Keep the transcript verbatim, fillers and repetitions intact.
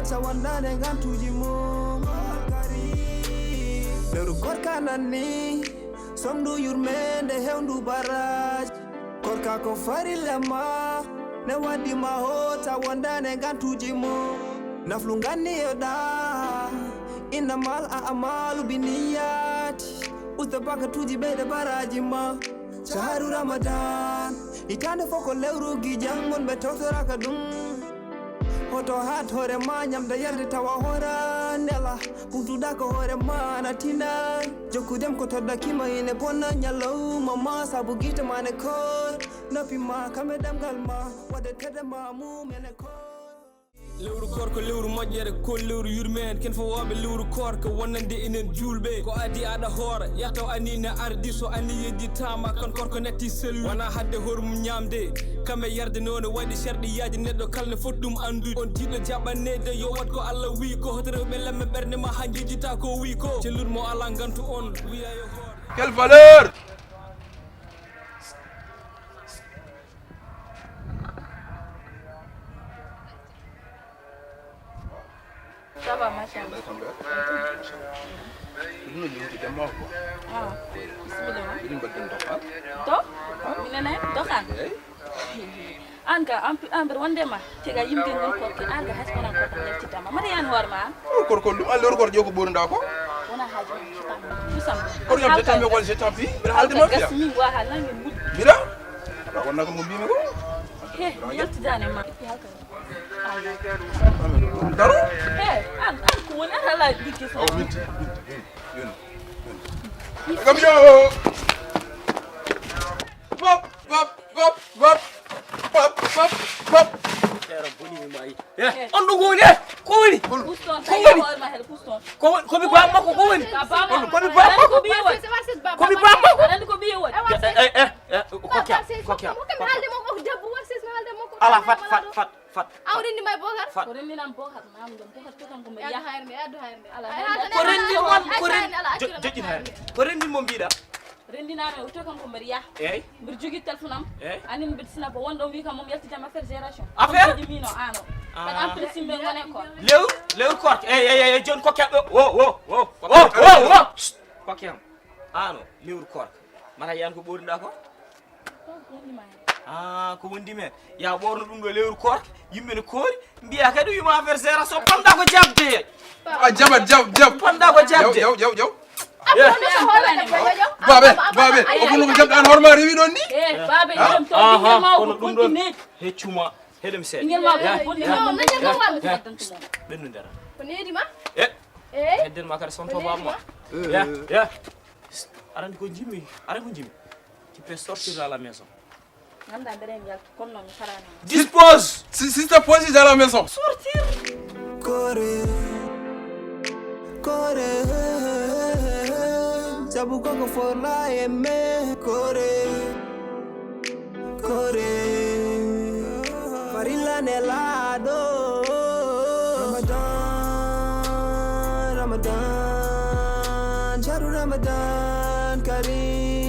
Sa wondaande ngantuuji mum. Lewru korka nanni, somndu yurmeende hewndu baraaji. Korka ko farilla ma, ne waddi ma hoota wondaande ngantuuji mum. Naflu nganni e ɗa, innamal a'malu binniyati. Usta bakatuuji ɓeyde baraaji ma. Shahru Ramadan, hitaande fof ko lewru gijan, wonɓe tawtoraaka ɗum. Hoto haat hoore ma, ñamda yarde tawa hoora nela. Ɓurtuɗa ko hoore ma na tina. Jokku dem ko todda kima ine bonna ñalawma ma, sabu gite ma ne koor. Noppi ma kame ɗemgal ma, wadde tedde ma mum ene koor. Lewru koor ko lewru moƴƴere, ko lewru yurmeende. Ken fof wooɓe lewru koor ko wonande enen juulɓe. Ko adi aɗa hoora, yataw ani ne ardi, so ani yejjitama, kan koor ko natti sellu. Wona hadde horum ñamde, kamɓe yarde noon waɗi sharɗiyaaji, neɗɗo kala ne foti ɗum anndude. On jiɗɗo jaɓanede, yo waɗ ko Allah wi, ko hoto rewɓe lamme ɓernde ma ha jejjita ko wi ko. Celluɗo mo ala ngantu on, wiya yo hoor. Quelle valeur? Ça va, machallah. Ɗum no ñiwti jamma ko. Ah, bismillah. Ɗum mbaɗɗen dokkal. To? Minen en dokkal. Eey. An ka, an, an mbeɗa wonde ma. Tega yimɓe ngol korke, an ka, hay kono korka yaltitama. Mbaɗa yan hoore ma an. O, koor, koor, ɗum Allah, koor, ƴeew ko ɓoruɗa ko. Wona haaju ma, je t'en prie. Kusam. Koor, ñam, je t'en prie, je t'en prie. Mbiɗa haalde ma, gasmi, wa ha nangi mum. Mbiɗa? Aɗa wonna ko mo mbimi ko? He, mi yaltidani ma. Daro? He, an, an ko woni an ala ligge sa. O, minti, minti, minti, yoni, yoni. Kam yo. Pop, pop, pop, pop. Pop, pop, pop. Teero boni mi maayi. Eh, on ɗo woni, eh, ko woni? Puston, ko woni? Ko woni? Ko mi bamma ko, ko woni? Ko mi bamma ko? Ko mi bamma ko? Aɗa andi ko ɓiye woni? Eh, eh, eh, eh, kokkiam, kokkiam. Ala, fat, fat, fat, fat. Aw rendi may Bokar? Fat. Ko rendinam Bokar, mam ɗum Bokar to kanko mo ya. Addu hayre nde, addu hayre nde. Ala hayre nde. Ko rendi mon, ko rendi. Joƴƴin hayre nde. Ko rendi mo mbiɗa? Rendinami o to kanko mbeɗa yaha. Eyyi. Mbeɗa jogui téléphone am. Eyyi. Anin mbeɗa sina bo wonɗo wi kam moom yaltidam affaire gération. Affaire? Mino ano. Ah. Kan en plus yimɓe ngone ko. Lewru, lewru korka. Eyyi, eyyi, eyyi, joni kokkiam ɗo. Wo, wo, wo. Kokkiam. Kokkiam. Ano, lewru korka. Mata yiyan ko ɓorinɗa ko? Ah, ko wondi men. Ya ɓorno ɗum ɗo lewru korka. Yimɓe ne koori. Mbiya kadi wima affaire gération. Pamɗa ko jabde. A jaɓat, jaɓ, jaɓ. Pamɗa ko jabde. Jaw, jaw, jaw, jaw. Babe, babe, o kono ko jaɓde an hoore ma rewi ɗon ni? Eh, babe, ah, ɗum to, aha, ɓinngel ma o kono ko ɗum ɗon bonɗi needi. Heccuma, heɗem seeɗa. Ɓinngel ma o ko bonɗi needi. Ɓennu ndera. Ko needi ma? Eh. Eh. Hedden ma kadi sonto bamma. Ya, ya. Arani ko jimmi, arani ko jimmi. Tu peux sortir à la maison. Nganndaa mbeɗen njalti, kono noon mi faraani. Dispose. Si, si, si, pose à la maison. Sortir. Kore, kore, sabu koko forla e me. Kore, kore, farilla ne laaɗo. Ramadan, Ramadan, shahru Ramadan Karim.